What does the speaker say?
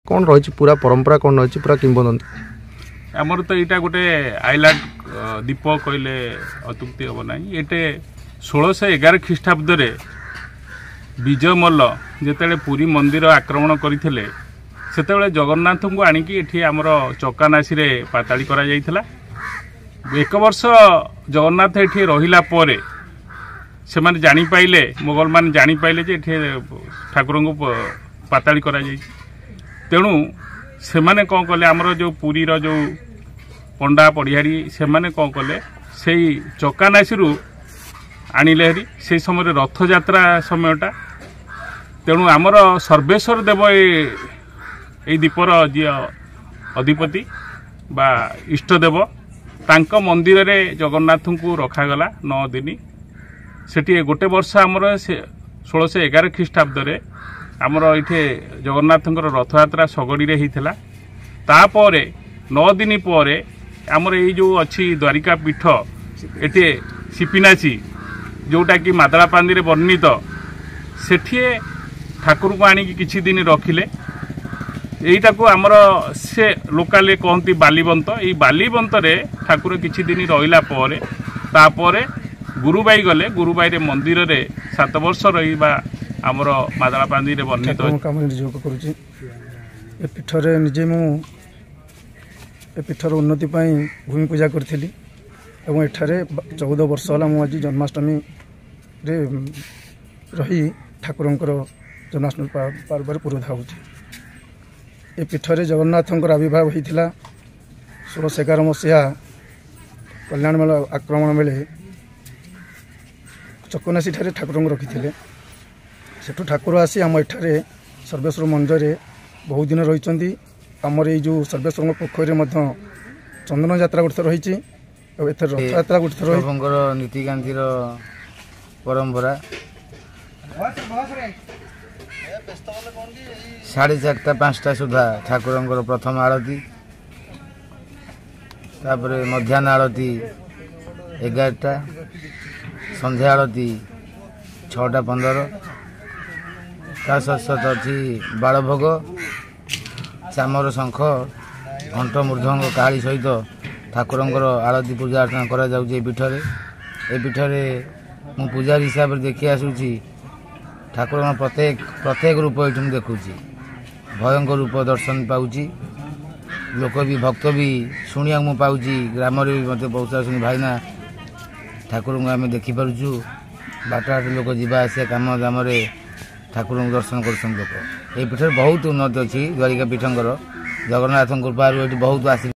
କ'ଣ ରହିଛି ପୁରା ପରମ୍ପରା, କ'ଣ ରହିଛି ପୁରା କିମ୍ବଦନ୍ତୀ? ଆମର ତ ଏଇଟା ଗୋଟେ ଆଇଲାଣ୍ଡ ଦ୍ୱୀପ କହିଲେ ଅତ୍ୟୁକ୍ତି ହେବ ନାହିଁ। ଏଇଟା 1611 ଖ୍ରୀଷ୍ଟାବ୍ଦରେ ବିଜୟ ମଲ୍ଲ ଯେତେବେଳେ ପୁରୀ ମନ୍ଦିର ଆକ୍ରମଣ କରିଥିଲେ, ସେତେବେଳେ ଜଗନ୍ନାଥଙ୍କୁ ଆଣିକି ଏଠି ଆମର ଚକାନାଶୀରେ ପାତାଳି କରାଯାଇଥିଲା। ଏକ ବର୍ଷ ଜଗନ୍ନାଥ ଏଠି ରହିଲା ପରେ ସେମାନେ ଜାଣିପାଇଲେ, ମୋଗଲମାନେ ଜାଣିପାଇଲେ ଯେ ଏଠି ଠାକୁରଙ୍କୁ ପାତାଳି କରାଯାଇଛି। ତେଣୁ ସେମାନେ କ'ଣ କଲେ, ଆମର ଯେଉଁ ପୁରୀର ଯେଉଁ ପଣ୍ଡା ପଡ଼ିହାରୀ, ସେମାନେ କ'ଣ କଲେ, ସେଇ ଚକାନାଶୀରୁ ଆଣିଲେ ହେରି। ସେଇ ସମୟରେ ରଥଯାତ୍ରା ସମୟଟା। ତେଣୁ ଆମର ସର୍ବେଶ୍ୱର ଦେବ ଏଇ ଦ୍ୱୀପର ଯିଏ ଅଧିପତି ବା ଇଷ୍ଟଦେବ, ତାଙ୍କ ମନ୍ଦିରରେ ଜଗନ୍ନାଥଙ୍କୁ ରଖାଗଲା 9 ଦିନ। ସେଠି ଗୋଟେ ବର୍ଷ ଆମର ସେ 1611 ଖ୍ରୀଷ୍ଟାବ୍ଦରେ ଆମର ଏଇଠି ଜଗନ୍ନାଥଙ୍କର ରଥଯାତ୍ରା ଶଗଡ଼ିରେ ହେଇଥିଲା। ତାପରେ 9 ଦିନ ପରେ ଆମର ଏଇ ଯେଉଁ ଅଛି ଦ୍ୱାରିକା ପୀଠ ଏଠି ସିପିନାଚି, ଯେଉଁଟାକି ମାଦଳାପାନ୍ଦିରେ ବର୍ଣ୍ଣିତ, ସେଠି ଠାକୁରଙ୍କୁ ଆଣିକି କିଛି ଦିନ ରଖିଲେ। ଏଇଟାକୁ ଆମର ସେ ଲୋକାଲି କହନ୍ତି ବାଲିବନ୍ତ। ଏଇ ବାଲିବନ୍ତରେ ଠାକୁର କିଛି ଦିନ ରହିଲା ପରେ ତାପରେ ଗୁରୁବାଇ ଗଲେ, ଗୁରୁବାଇରେ ମନ୍ଦିରରେ 7 ବର୍ଷ ରହିବା ଆମର ମାଦଳାପାନ୍ଦିରେ ବର୍ଣ୍ଣିତ। କାମ ନିଯୋଗ କରୁଛି ଏ ପୀଠରେ। ନିଜେ ମୁଁ ଏ ପୀଠର ଉନ୍ନତି ପାଇଁ ଭୂମି ପୂଜା କରିଥିଲି ଏବଂ ଏଠାରେ 14 ବର୍ଷ ହେଲା ମୁଁ ଆଜି ଜନ୍ମାଷ୍ଟମୀରେ ରହି ଠାକୁରଙ୍କର ଜନ୍ମାଷ୍ଟମୀ ପର୍ବରେ ପୁରୋଧା ହେଉଛି। ଏ ପୀଠରେ ଜଗନ୍ନାଥଙ୍କର ଆବିର୍ଭାବ ହୋଇଥିଲା 1611 ମସିହା କଲ୍ୟାଣ ମେଳା ଆକ୍ରମଣ ବେଳେ ଚକନାସୀଠାରେ ଠାକୁରଙ୍କୁ ରଖିଥିଲେ। ସେଠୁ ଠାକୁର ଆସି ଆମ ଏଠାରେ ସର୍ବେଶ୍ୱର ମନ୍ଦିରରେ ବହୁ ଦିନ ରହିଛନ୍ତି। ଆମର ଏଇ ଯେଉଁ ସର୍ବେଶ୍ୱରଙ୍କ ପୋଖରୀରେ ମଧ୍ୟ ଚନ୍ଦନ ଯାତ୍ରା ଗୋଟେ ଥର ରହିଛି ଆଉ ଏଥର ରଥଯାତ୍ରା ଗୋଟେ ଥର। ପ୍ରଭୁଙ୍କର ନୀତିକାନ୍ତିର ପରମ୍ପରା 4:30 5ଟା ସୁଦ୍ଧା ଠାକୁରଙ୍କର ପ୍ରଥମ ଆଳତୀ, ତାପରେ ମଧ୍ୟାହ୍ନ ଆଳତୀ 11ଟା, ସନ୍ଧ୍ୟା ଆଳତୀ 6ଟା 15। ତା ସହିତ ଅଛି ବାଳଭୋଗ, ଚାମର, ଶଙ୍ଖ, ଘଣ୍ଟ, ମୃଦଙ୍ଗ, କାହାଳି ସହିତ ଠାକୁରଙ୍କର ଆଳତୀ ପୂଜା ଅର୍ଚ୍ଚନା କରାଯାଉଛି ଏ ପୀଠରେ। ଏ ପୀଠରେ ମୁଁ ପୂଜାରୀ ହିସାବରେ ଦେଖି ଆସୁଛି, ଠାକୁରଙ୍କ ପ୍ରତ୍ୟେକ ରୂପ ଏଇଠି ମୁଁ ଦେଖୁଛି, ଭୟଙ୍କର ରୂପ ଦର୍ଶନ ପାଉଛି। ଲୋକ ବି, ଭକ୍ତ ବି ଶୁଣିବାକୁ ମୁଁ ପାଉଛି। ଗ୍ରାମରେ ବି ମୋତେ ବହୁତ ଆସୁଛନ୍ତି, ଭାଇନା ଠାକୁରଙ୍କୁ ଆମେ ଦେଖିପାରୁଛୁ। ବାଟଘାଟ ଲୋକ ଯିବା ଆସିବା କାମ ଦାମରେ ଠାକୁରଙ୍କୁ ଦର୍ଶନ କରୁଛନ୍ତି ଲୋକ। ଏହି ପୀଠରେ ବହୁତ ଉନ୍ନତି ଅଛି ଦ୍ୱାରିକା ପୀଠଙ୍କର। ଜଗନ୍ନାଥଙ୍କ କୃପାରୁ ଏଠି ବହୁତ ଆଶୀର୍ବାଦ।